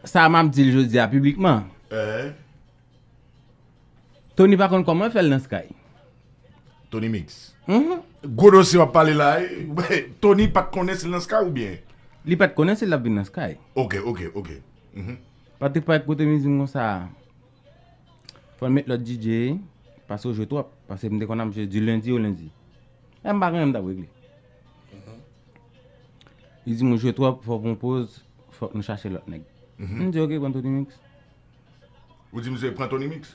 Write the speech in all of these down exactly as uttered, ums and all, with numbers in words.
sa m ap di l jodi a piblikman. Eh, Tony pa konn kòman fè l nan Sky. Tony Mix. Mhm. Gwo dosye w ap pale la. Eh. Tony pa t konnen si l nan Sky oubyen? Li pa t konnen si l ap vin nan Sky. Ok, ok, ok. Mhm. Patrick Patrick kote m di m konsa. Fò n met lòt D J. Pase w jwe twòp. Pase m te konn ap jwe di lendi o lendi. E m pa gen anyen m t ap regle. Li di m ou jwe twòp, fò w pran poz, fòk nou chache lòt nèg. M di ok, pran Tony Mix. Ou di msye pran Tony Mix?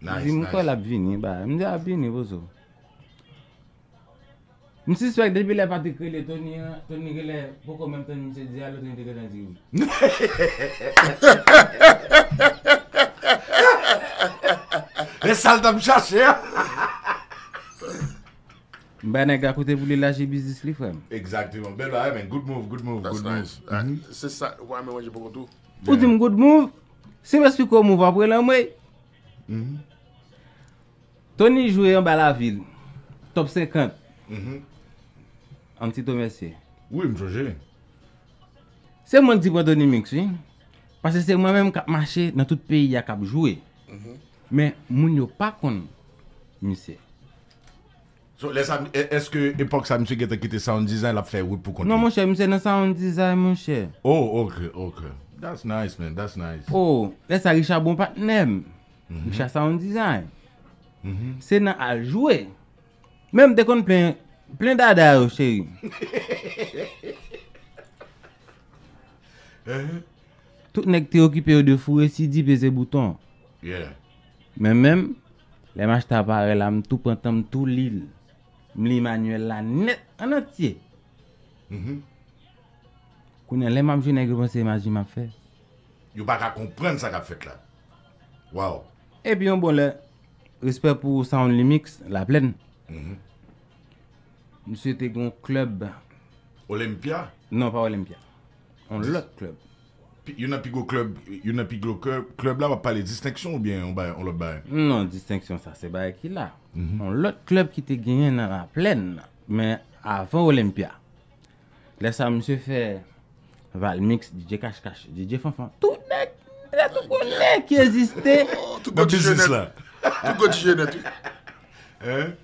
Li di m kwè l ap vini, ba. M di ap vini, pozo. M sispèk depi lè Patrick rele Tony an, Tony genlè poko menm tann misye di alo, Tony te gentan di wi. E sa l t ap chache a. M bay nèg la kote pou li laji biznis li, frè m. Exactement. Bèl bagay, man. Good move, good move, That's good move. Nice. Ah, se sa, w pa renmen manje poko tou? Ou di m good move? Si m esplike w move apre l anmwey. Tony jwe anba lavil. Top senkant. An ti to mesye. Wi, m sonje. Se mwen ki di pran Tony Mix, wi. Paske se mwen menm k ap mache nan tout peyi a k ap jwe. Men moun yo pa konn misye. So, lè sa, e- èske epòk sa misye gentan kite sound design, l ap fè wout pou kont Non, li? Monchè, misye nan sound design, monchè. Oh, ok, ok. That's nice, man. That's nice. Oh, lè sa Richard bon patnè m. Richard sound design. Se nan al jwe. Men m te konn plen, plen dada yo, cheri. Tout nèg te okipe yo de foure C D, peze bouton. Yeah. Men menm, lè m achte aparèy la, m tou pran tan m tou li l. M li manyèl la nèt an antye. Kounye a, lè m ap jwe nèg yo panse e maji m ap fè. Yo pa ka konprann sa k ap fèt la. Wow. Epi yon bon lè, respè pou Sound Limix, Laplèn. Misye te gen yon klèb, Olympia? Non, pa Olympia. Yon lòt klèb. Pi- Youn nan pi gwo klèb, youn nan pi gwo klèb, klèb la, w ap pale Distenksyon oubyen yon bagay, yon lòt bagay? Non, Distenksyon sa, se bagay ki la. Yon lòt klèb ki te genyen nan Laplèn, men avan Olympia. Lè sa, misye fè Valmix, D J Kach Kach, D J Fanfan. Tout nèg, tout konnen ki egziste. Oh, tout Nan gwo D J biznis nèt. La. Tout gwo D J nèt, wi. Hein?